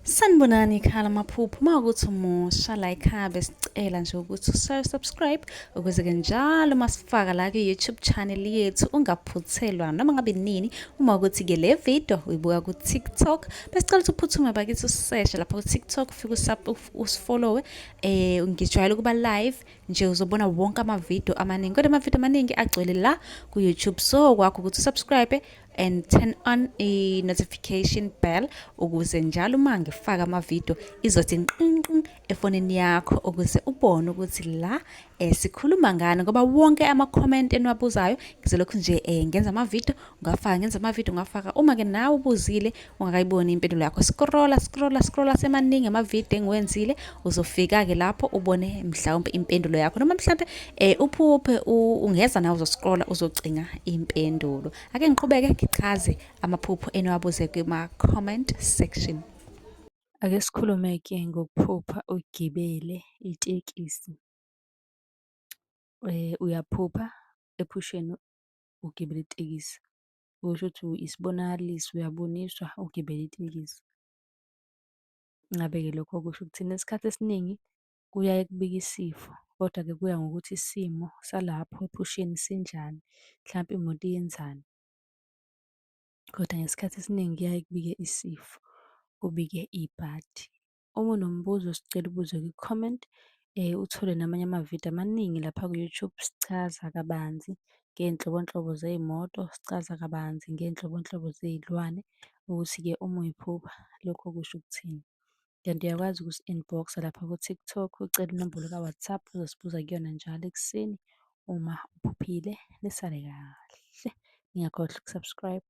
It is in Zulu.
Sanibonani ekhaya lamaphupho. Uma ukuthi umusha la ekhaya besicela nje ukuthi usubscribe ukuze-ke njalo uma sifaka la kwi-YouTube channel yethu ungaphuthelwa noma ngabe nini. Uma ukuthi-ke le video uyibuka ku-TikTok, besicela ukuthi uphuthume bakithi useshe lapha ku-TikTok, ufike usifollowe. Ngijwayele ukuba live nje, uzobona wonke amavidiyo amaningi, kodwa amavidiyo amaningi agcwele la ku-YouTube, so kwakho ukuthi usubscribe and turn on i-notification bell ukuze njalo uma ngifaka amavidiyo izothi nqinqin efonini yakho ukuze ubone ukuthi la sikhuluma ngani, ngoba wonke ama-comment eniwabuzayo ngizolokhu nje ngenza amavidiyo ngafaka, ngenza amavidiyo ngafaka. Uma-ke nawe ubuzile ungakayiboni impendulo yakho, scrolla scrolla scrolla, semaningi amavidiyo engiwenzile, uzofika-ke lapho ubone mhlawumbe impendulo yakho, noma mhlawumbe uphuphe ungeza nawe uzoscrolla uzocinga impendulo. Ake ngiqhubeke ngichaze amaphupho eniwabuze kuma-comment section. Ake sikhulume-ke ngokuphupha ugibele itekisi. Uyaphupha ephusheni ugibele itekisi, okusho ukuthi isibonakaliso, uyaboniswa ugibele itekisi. Ngabe-ke lokho kusho ukuthini? Isikhathi esiningi kuyaye kubike isifo, kodwa-ke kuya ngokuthi isimo salapho ephusheni sinjani, mhlampe imoto iyenzani. Kodwa ngesikhathi esiningi kuyaye kubike isifo, kubike ibhadi. Uma unombuzo sicela ubuze kwi-comment, uthole namanye amavidiyo amaningi lapha ku-YouTube, sichaza kabanzi ngey'nhlobonhlobo zey'moto, sichaza kabanzi ngey'nhlobonhlobo zey'lwane, ukuthi-ke uma uy'phupha lokho kusho ukuthini. Kanti uyakwazi ukusi-inbox-a lapha ku-TikTok, ucele inombolo ka-WhatsApp, uzosibuza kuyona njalo ekuseni uma uphuphile. Nisale kahle, ningakhohlwa uku-subscribe.